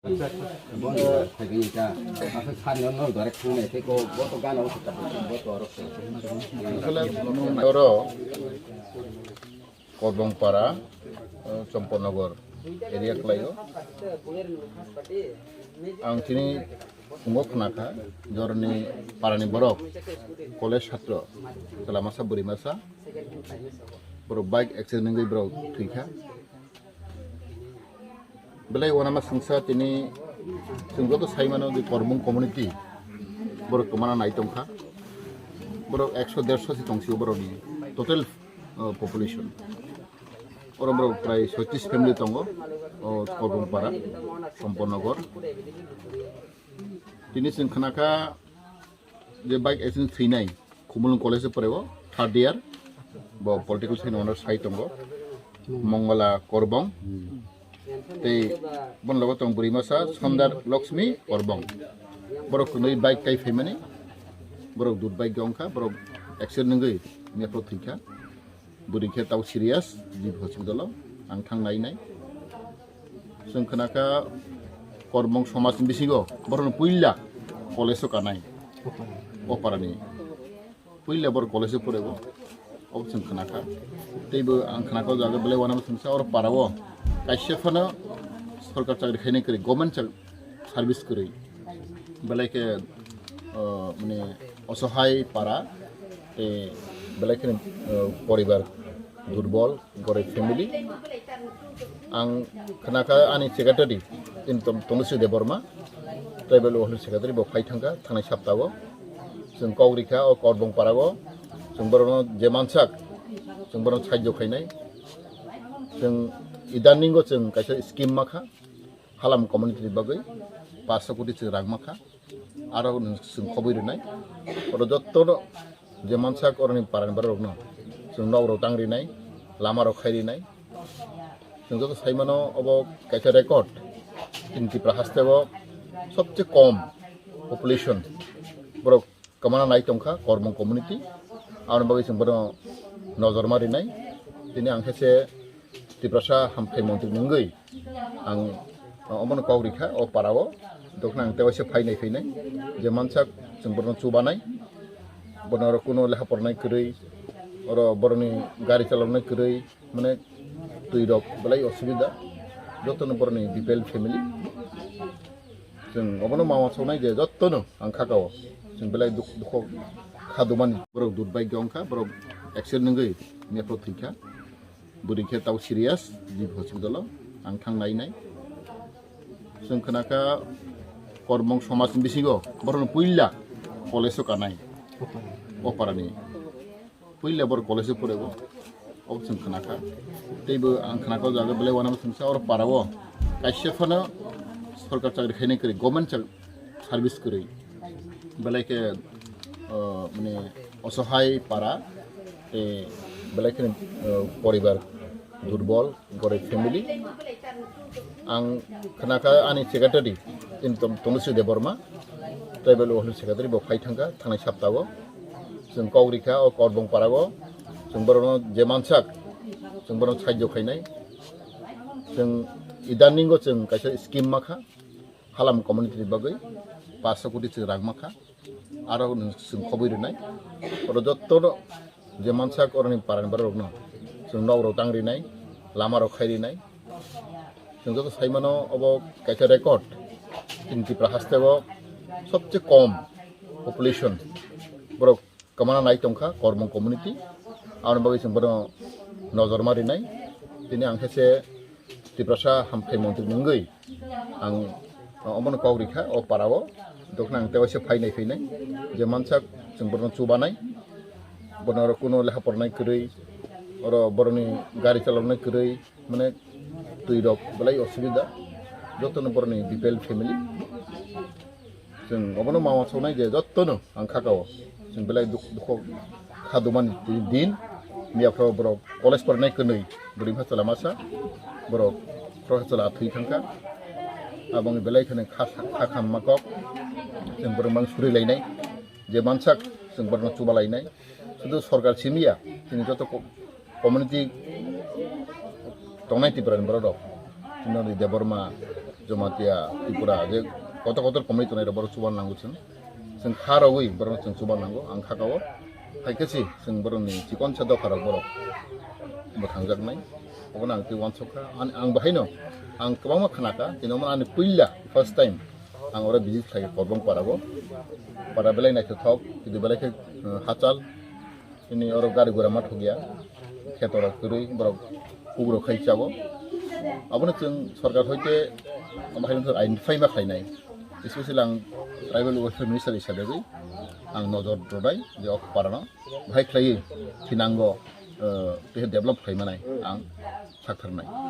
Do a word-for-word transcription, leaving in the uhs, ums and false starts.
Bon, phaibai ta. Asa sani no direct phone tei ko bo to gana o ta bo to aro. Oro Korbongpara, eh, Chompornagar area kwlaio. Ang chini phungo khna kha, jorni parani borok college satro, chwla masa bwrwi masa, borok bike accident wngwi borok thwi kha. Belai uanama sengsa tini chwng joto sai mano je Korbong community borok kwmana nai tongkha. Borok ekso derso se tongsio borokni total, uh, population. Oro borok prai soitrish family tongo, o Korbongpara, Chompornagar. Tini chwng khna kha je bike accident thwinai, Khumulwng College o porego, third year, bo political science honours sai tongo, Mongala Korbong, tei bon logo tong bwrwi masa Sondar Lakshmi Korbong. Borok kwnwi bike kai phaimani, borok dud bike wngkha, borok accident wngwi mepro thwikha. Bwrwi khe tau serious, G B hospital o ang thang nai nai. Chwng khna kha Korbong somaj ni bisingo borokno puila college o kanai, o parani puila borok college o porego, obo chwng khna kha. Teibo ang khna kha o jaga belai uanama sengsa oro para o kaisa phano sorkar chakri khainai kwrwi, government chak-, service kwrwi. Belai khe, uh, mane osohai para, tei belai khe, uh, poribar durbol, gorib family. Ang khna kha ani secretary, in Tom-, Tonusi Debbarma, tribal welfare secretary, bo phai thangkha thangnai saptao. Chwng kok rikha o Korbong parao, chwng borokno je mansak, chwng borokno sahajyo khainai. Chwng idaningo chwng kaisa scheme makha. Halam community ni bagwi paanch koti chwng rang makha, aro chwng khobwi rwnai. Oro jotto je mansak oroni parani borok rokno chwng nok rok tang rinai, lama rok khai rinai. Chwng joto sai mano obo kaisa record, chini Tripura haste o sobse kom population borok kwmana nai tongkha Korbong community. Aboni bagwi chwng bono nojor ma rinai. Tini ang khe se Tiprasa hamthai montri ni wngwi ang omono kok rikha o para o. Dokna ang tewaisa phainai phainai je mansak chwng bono chubanai, bono oro kuno lekha pornai kwrwi, oro boroni gari chaloknai kwrwi, mane twi rok belai osubida, jotono boroni B P L family. Chwng obono ma uansuknai je jottono ang khakao. Chwng belai duk-, dukho kha dumani. Borok dud bai wngkha, borok accident wngwi mepro thwikha. Bwrwi khe tau serious, G B hospital o ang thang nai nai. Chwng khna kha Korbong somaj ni bisingo borokno puila college o kanai. O parani. Puila bor college o porego, obo chwng khna kha. Teibo ang khna kha o jaga belai uanama sengsa oro para o kaisa phano sorkar chakri khainai kwrwi, government chak-, service kwrwi. Belai khe, uh, mane osohai para, tei belai khe, uh, poribar durbol, gorib family. Ang khna kha ani secretary, chini Tom-, Tonusi Debbarma, tribal welfare secretary, bo phai thangkha thangnai saptao. Chwng kok rikha o Korbong parao, chwng borokno je mansak, chwng borokno sahajyo khainai. Chwng idaningo chwng kaisa scheme makha, halam community ni bagwi paanch koti chwng rang makha. Aro chwng khobwi rwnai. Oro jotto je mansak oroni parani borok rokno chwng nok rok tang rinai, lama rok khai rinai. Chwng joto sai mano obo kaisa record. Chini Tripura haste o sobse kom population borok kwmana nai tongkha Korbong community. Aboni bagwi chwng bono nojor ma rinai. Tini ang khe se Tiprasa hamthai montri ni wngwi ang omono kok rikha o para o. Dokna ang tewaisa phainai phainai je mansak chwng bono chubanai, bono oro kuno lekha pornai kwrwi, oro boroni gari chaloknai kwrwi, mane twi rok belai osubida, jotono boroni B P L family. Chwng obono ma uansuknai je jottono ang khakao. Chwng belai duk-, dukho kha dumani tini din. Miya phro borok college pornai kwnwi bwrwi pha chwla masa, borok phro chwla thwi thangkha. Aboni belai kheno kha, kha khamma kok. Chwng borok mang suri lainai. Je mansak chwng borokno chuba lainai. Sudu sorkar simi ya, chini joto ko-, community tongnai Tripura ni borok rok. Chini Debbarma, Jamatia Tripura je kotor kotor committee tongnai rok borok chuban nango chwng. Chwng kha rogwi borok chwng chuban nango. Ang kha kao. Hai khe si chwng borok ni chikon sa dopha rok borok bwthang jaknai. Obono ang twi uansuk kha. Ang, ang bahai no ang kwbangma khna kha. Tini omo ani puila first time ang oro visit khlai kha Korbong para o. Para belai naithothok, tini belai khe, uh, hachal. Ini oro gari gura ma thokya, kheto rok kwrwi borok ugrok khai chao. Abono chwng sorkar hoite bahai wngkha identify ma khlainai, especially ang tribal welfare minister hisabe ang nojor rwnai je o parano bahai khlaiwi thinango, eh, tei develop khlai manai ang sakthar nai.